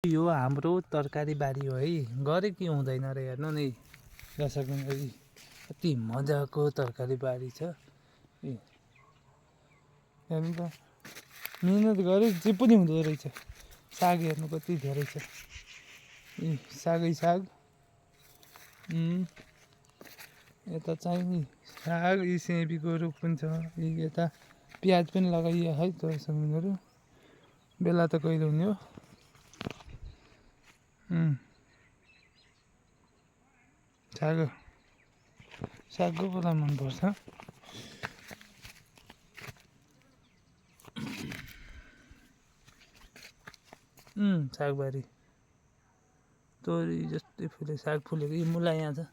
यो हाम्रो तरकारी बारी हो है, गरे के हुँदैन र हेर्नु नि दर्शक है, कति मजाको तरकारी बारी छ। हेर्नु त मिहिनेत गरे जे पनि हुँदो रहेछ। साग हेर्नु कति धेरै छ, सागै साग। यता चाहिँ नि साग, यी सिमीको रुख पनि छ, यता प्याज पनि लगाइयो है दर्शकहरू। बेला त कहिले हुने हो। सागको मलाई मनपर्छ। सागबारी तोरी जस्तै फुले साग फुलेको, यो मुला यहाँ छ।